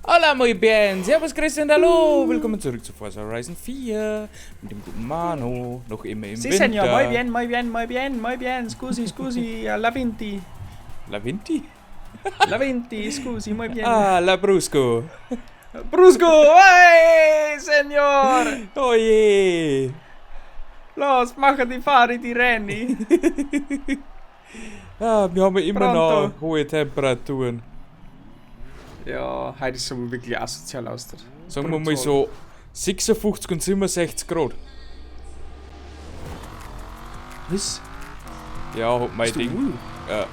Hola, muy bien, servus, grüß und hallo, willkommen zurück zu Forza Horizon 4 mit dem guten Manu, noch immer im Sí, Winter. señor, muy bien, muy bien, muy bien, muy bien, scusi, scusi, la vinti. La Vinti? La vinti, scusi, muy bien. Ah, la Brusco. Brusco, hey, señor! Oh je. Los, mache die Fahre die Renni. Ah, wir haben ja immer Pronto. noch hohe Temperaturen. Ja, heute ist aber wirklich asozial aus. Sagen wir mal so 56 und 67 Grad. Was? Ja, hat mein Bist du Ding.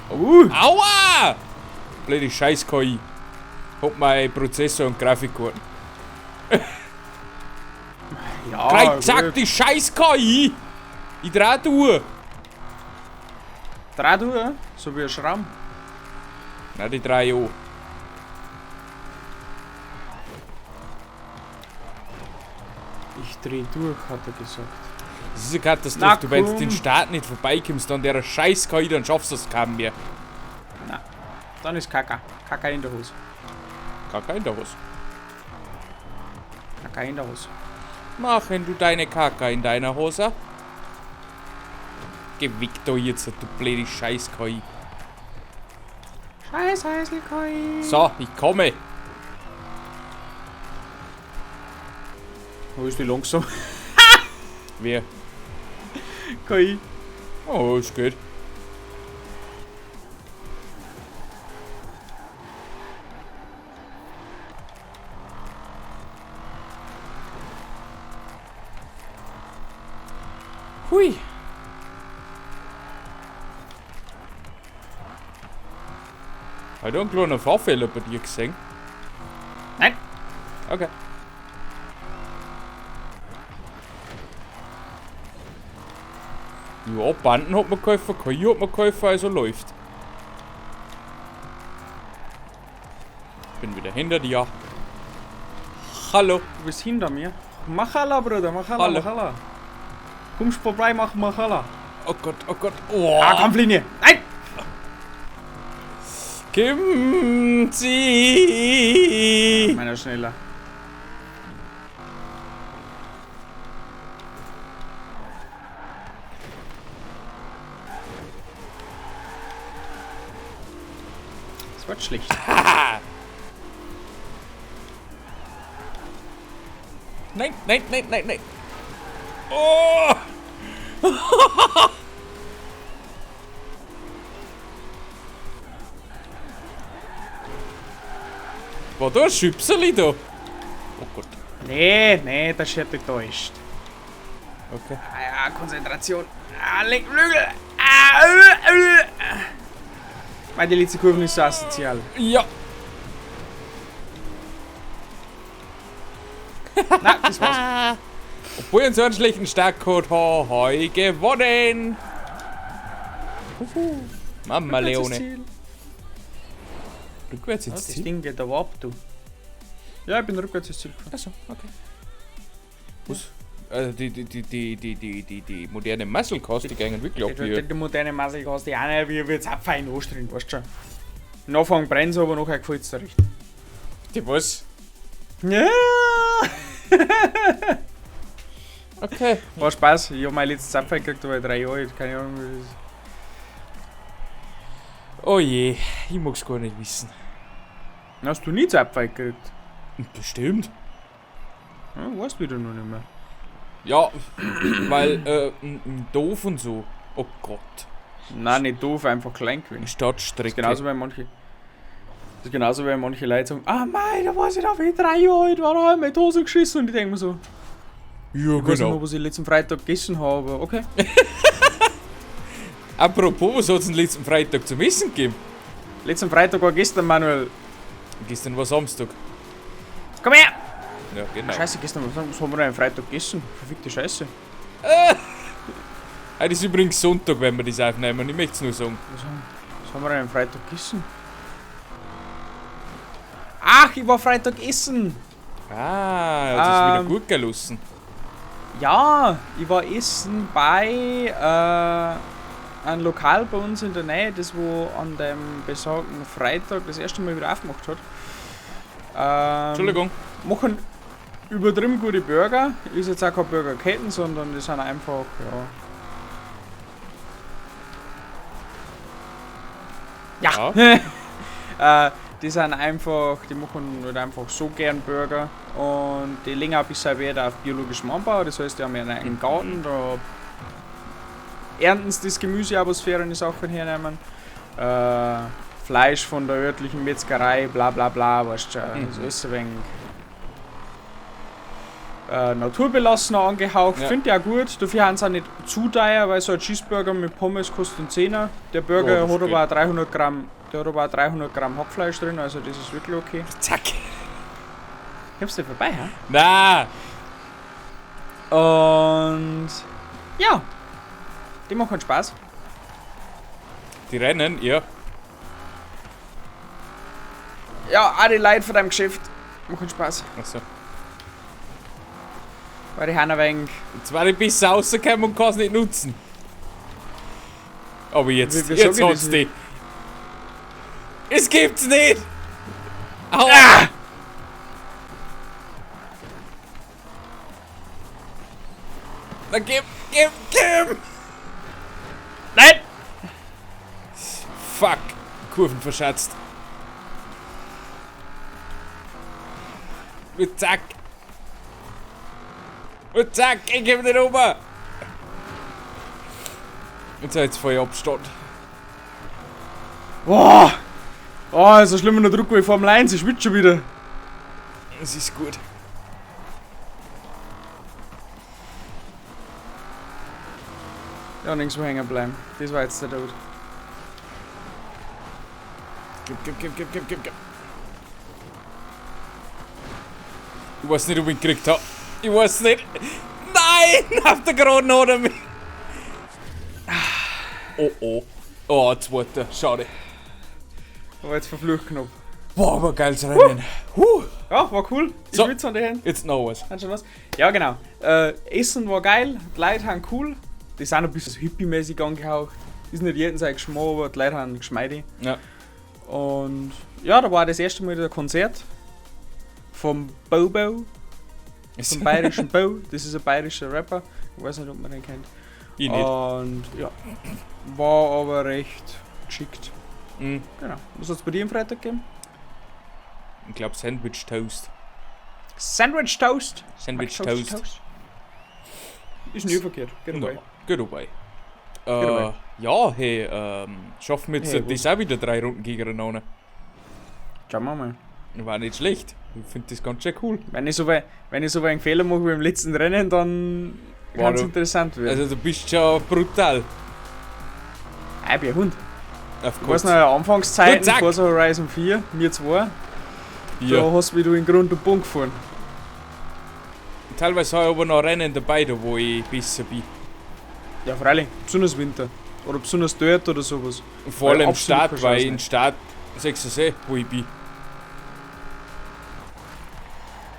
Uh. Aua! Blöde Scheiß KI. Hat mein Prozessor und Grafikkarten. Ja, Gleich zack, gut. die Scheiß KI! Ich dreh durch. Dreh durch, so wie ein Schramm. Nein, die drei an. Ich dreh durch, hat er gesagt. Das ist eine Katastrophe, Na du, wenn du komm. den Start nicht vorbeikommst, dann der Scheiß KI, dann schaffst du es kaum mehr. Na, dann ist Kaka. Kaka in der Hose. Kaka in der Hose. Kaka in der Hose. Machen du deine Kaka in deiner Hose? Geh weg da jetzt, du blöde Scheiß KI. Scheiß Häusl KI. So, ich komme. Wo ist die langsam? Wer? KI. Oh, ist gut. Hui. Hab ich da einen kleinen Fahrfehler bei dir gesehen? Nein. Okay. Ja, Banden hat man geholfen, KI hat man geholfen, also läuft. Bin wieder hinter dir. Hallo. Du bist hinter mir. Machala, Bruder, machala, Hallo. machala. Kommst vorbei, mach machala. Oh Gott, oh Gott. Oh. Ah, Kampflinie. Nein! Kimchi. Meiner schneller. Das wird schlecht. Nein, nein, nein, nein, nein. Oh! War da ein Schüpserli da? Oh Gott. Nee, nee, das hätte getäuscht. Okay. Ah ja, Konzentration. Ah, lenk Flügel. Ah, Meine letzte Kurve ist so asozial. Ja. Na, das war's. Obwohl ich so einen schlechten Startcode habe, habe ich gewonnen. Huhu. Mama Rückwärts ins Leone. Ziel. Rückwärts Ja, ins das Ziel? Ding geht aber ab, du. Ja, ich bin rückwärts ins Ziel gefahren. Achso, okay. Was? Also die moderne Muscle Cars, die gehen wirklich ab Die, wie. die, die moderne Muscle Cars, die eine, wie wird's auch fein anstrengen, weißt du schon. Am Anfang brennt's, aber nachher gefällt's dir recht. Die was? Ja! Okay. War Spaß, ich hab mein letztes Zapfel gekriegt, da war ich 3 Jahre alt, keine Ahnung, wie das ist. Oh je, ich mag's gar nicht wissen. Hast du nie Zapfel gekriegt? Bestimmt. Ja, weißt wieder noch nicht mehr. Ja, weil, doof und so. Oh Gott. Nein, nicht doof, einfach klein gewesen. Das Stadtstrecke. ist genauso, wenn manche. Das ist genauso, wenn manche Leute sagen, ah mei, da weiß ich noch, wie ich 3 Jahre alt war, da hab ich meine Hose geschissen. Und ich denke mir so, Ja, ich weiß nicht genau. mehr, was ich letzten Freitag gegessen habe, aber okay. Apropos, was hat's denn letzten Freitag zum Essen gegeben? Letzten Freitag war gestern, Manuel. Gestern war Samstag. Komm her! Ja, genau. Scheiße, gestern, was haben wir denn am Freitag gegessen? Verfickte Scheiße. Heute ist übrigens Sonntag, wenn wir das aufnehmen. Ich möchte es nur sagen. Was haben wir denn am Freitag gegessen? Ach, ich war Freitag essen! Ah, hat es wieder gut gelassen. Ja, ich war essen bei einem Lokal bei uns in der Nähe, das wo an dem besagten Freitag das erste Mal wieder aufgemacht hat. Entschuldigung. Machen übertrieben gute Burger. Ist jetzt auch keine Burgerketten, sondern die sind einfach, ja. Ja. Die sind einfach, die machen halt einfach so gern Burger und die legen auch ein bisschen Wert auf biologischem Anbau, das heißt, die haben ja einen eigenen Garten, da ernten sie das Gemüse auch, was faire Sachen hernehmen. Fleisch von der örtlichen Metzgerei, bla bla bla, weißt du schon, das ist ein wenig naturbelassener angehaucht, ja. Finde ich auch gut, dafür haben sie auch nicht zu teuer, weil so ein Cheeseburger mit Pommes kostet einen Zehner. Der Burger hat aber auch 300 Gramm, der hat aber auch 300 Gramm Hackfleisch drin, also das ist wirklich okay. Zack! Kommst du vorbei, hä? Na! Und ja, die machen Spaß. Die Rennen, ja. Ja, auch die Leute von deinem Geschäft machen Spaß. Achso. Weil die haben ein wenig. Jetzt war ich bis rausgekommen und kann es nicht nutzen. Aber jetzt, jetzt hat's die. Es gibt's nicht! Aua! Ah! Na gib, gib, gib! Nein! Fuck! Kurven verschatzt. Und zack! Und zack, ich geb nicht um! Jetzt habe ich voll Abstand. Boah! Oh, ist so schlimm in der Druck wie Formel 1, ich schwitze schon wieder. Das ist gut. Ja, nirgendwo hängen bleiben. Das war jetzt der Tod. Gib, gib, gib, gib, gib, gib, gib. Ich weiß nicht, ob ich ihn gekriegt habe. Ich weiß nicht. Nein! Auf der Geraden hat er mich. Oh oh. Oh, zweiter. Schade. Aber jetzt verflucht knapp. Boah, war geiles Rennen. Huh. Ja, war cool. Ich so, schwitze an den Händen. Jetzt noch was. Schon was. Ja, genau. Essen war geil, die Leute haben cool. Die sind ein bisschen hippie-mäßig angehaucht. Ist nicht jeden sein Geschmack, aber die Leute haben geschmeidig. Ja. Und ja, da war das erste Mal der Konzert vom Bobo. Vom bayerischen Bo. Das ist ein bayerischer Rapper. Ich weiß nicht, ob man den kennt. Ich nicht. Und ja, war aber recht geschickt. Mhm. Genau. Was hat es bei dir am Freitag gegeben? Ich glaube Sandwich Toast. Sandwich Toast? Sandwich Toast. Toast. Ist nie verkehrt. Geht no, away. Geht away. Ja, hey, schaffen wir jetzt hey, das auch wieder 3 Runden gegeneinander. Schauen wir mal. War nicht schlecht. Ich finde das ganz schön cool. Wenn ich so einen Fehler mache wie im letzten Rennen, dann kann es interessant werden. Also du bist schon brutal. Ich bin ein Hund. Auf Ich weiß noch, in der Anfangszeiten, Forza Horizon 4, wir zwei, ja. Da hast du mich in Grund und Boden gefahren. Teilweise habe ich aber noch Rennen dabei, da wo ich besser bin. Ja, freilich, besonders Winter. Oder besonders dort oder sowas. Und vor allem im Start, weil ich im Start 6 wo ich bin.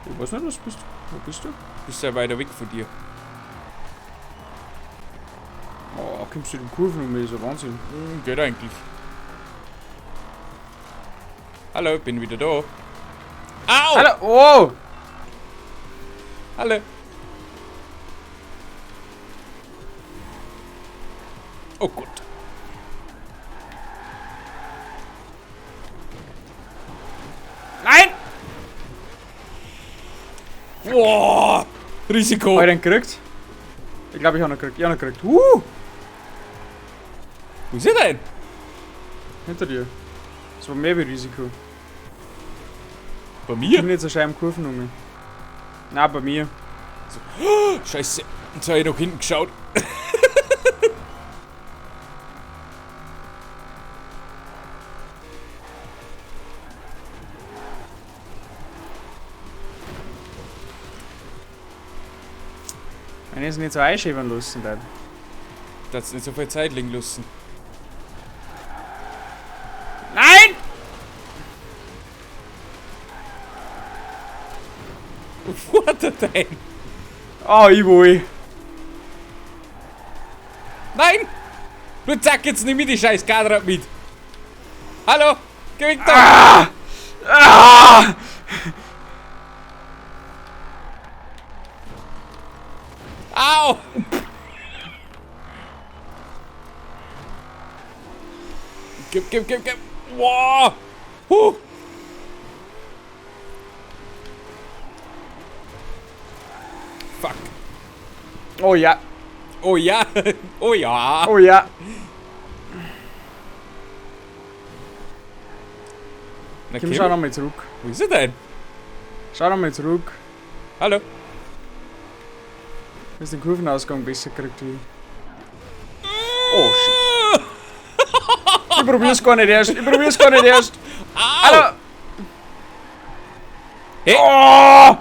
Ich weiß nicht, was bist du? Wo bist du? Bist ja weiter weg von dir. Oh, kommst du in die Kurven um mich, ist ja Wahnsinn. Geht eigentlich. Hallo, bin wieder da. Au! Hallo! Oh! Hallo! Oh Gott. Nein! Boah! Risiko! Hab ich den gekriegt? Ich glaube, ich habe ihn gekriegt. Ich habe ihn gekriegt. Wo ist er denn? Hinter dir. Das war mehr wie Risiko. Bei mir? Ich bin jetzt eine Scheibe Kurven um. Nein, bei mir. So. Oh, Scheiße. Jetzt habe ich noch hinten geschaut. Wenn ich es nicht so einschäbern lassen dann. Das nicht so viel Zeit liegen lassen. Nein! Wo fährt er denn? Oh, ich will. Nein! Du zack, jetzt nimm ich die scheiß Kadrad mit. Hallo! Geh weg da! Ah! Ah! Au! Gib, gib, gib, gib! Wow! Huh! Fuck. Oh ja. Oh ja. Oh ja. Oh ja. Na, Komm, Kim, schau nochmal zurück. wo ist er denn? Schau nochmal zurück. Hallo. Du hast den Kurvenausgang besser gekriegt wie ich. Oh shit. Ich probier's gar nicht erst. Ich probier's gar nicht erst. Au! Hallo! Hey. Oh!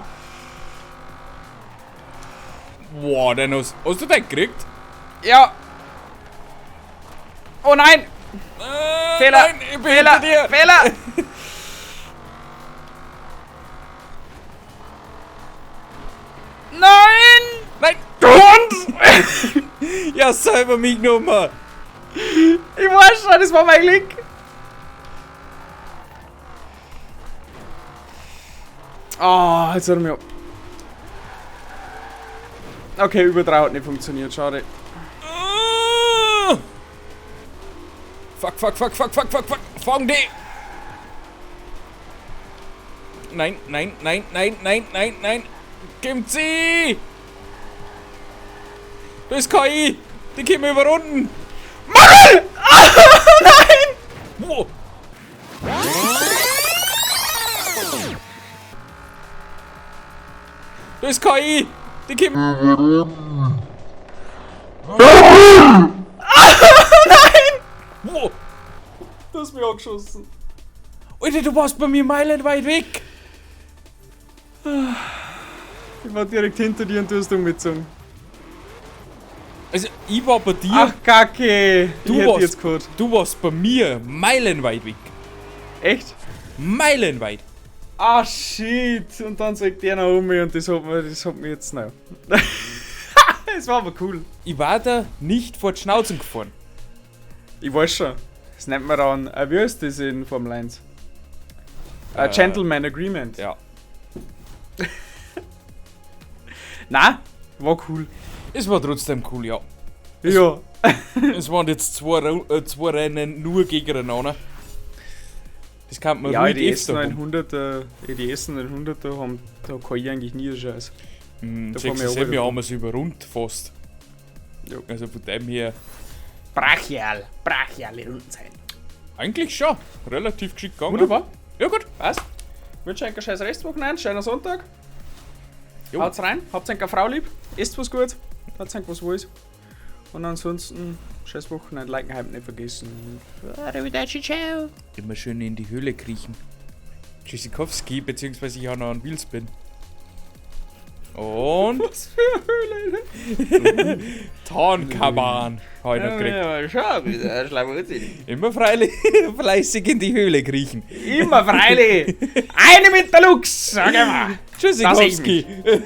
Boah, den hast du den gekriegt? Ja! Oh nein! Fehler! Nein, ich bin Fehler! hinter dir! Fehler! Nein! Nein! Du Hund! Ja, selber mich genommen! Ich weiß schon, das war mein Glück! Ah, jetzt hat er mich ab. Okay, über 3 hat nicht funktioniert, schade. Fuck, fuck, fuck, fuck, fuck, fuck, fuck! Fang die! Nein, nein, nein, nein, nein, nein, nein! Gib sie! Da ist KI! Die kommen überrunden! Mann! Ah, nein! Wo? Da ist KI! Die kommen. Nein! Wo? Du hast mich angeschossen. Alter, du warst bei mir meilenweit weg! Ich war direkt hinter dir und du hast umgezogen. Also, ich war bei dir. Ach, Kacke! Du ich hätte warst- jetzt geholt. Du warst bei mir meilenweit weg. Echt? Meilenweit. Ah, shit! Und dann sagt der noch um mich und das hat mir jetzt noch. Das war aber cool. Ich war da nicht vor die Schnauzen gefahren. Ich weiß schon. Das nennt man dann, wie heißt das in Formel 1? Gentleman Agreement. Ja. Nein, war cool. Es war trotzdem cool, ja. Ja. Es waren jetzt zwei Rennen nur gegeneinander. Das kann man Ja, ruhig die öfter haben. S900er, die S900er haben, da kann ich eigentlich nie einen Scheiß. Da Da fahren wir 6 runter. haben wir es überrundet fast. Ja. Also von dem her, Brachial, brachiale Rundenzeit. eigentlich schon. Relativ geschickt gegangen. Wunderbar. Ja gut. Was? Wünsche euch ein scheiß Restwochenende, schöner Sonntag. Jo. Haut's rein, habt eine Frau lieb, esst was gut, habt was wollt. Und ansonsten, scheiß Wochenende, liken, hypen nicht vergessen. Arrivederci, ciao. Immer schön in die Höhle kriechen. Tschüssikowski, beziehungsweise ich habe noch einen Wheelspin. Und Was für eine Höhle. Tarnkaban habe ich noch gekriegt. Ja, schau, wieder Schlawuzzi. Immer freilich, fleißig in die Höhle kriechen. Immer freilich. Eine mit der Lux, sag ich mal. Tschüssikowski. Das seh ich.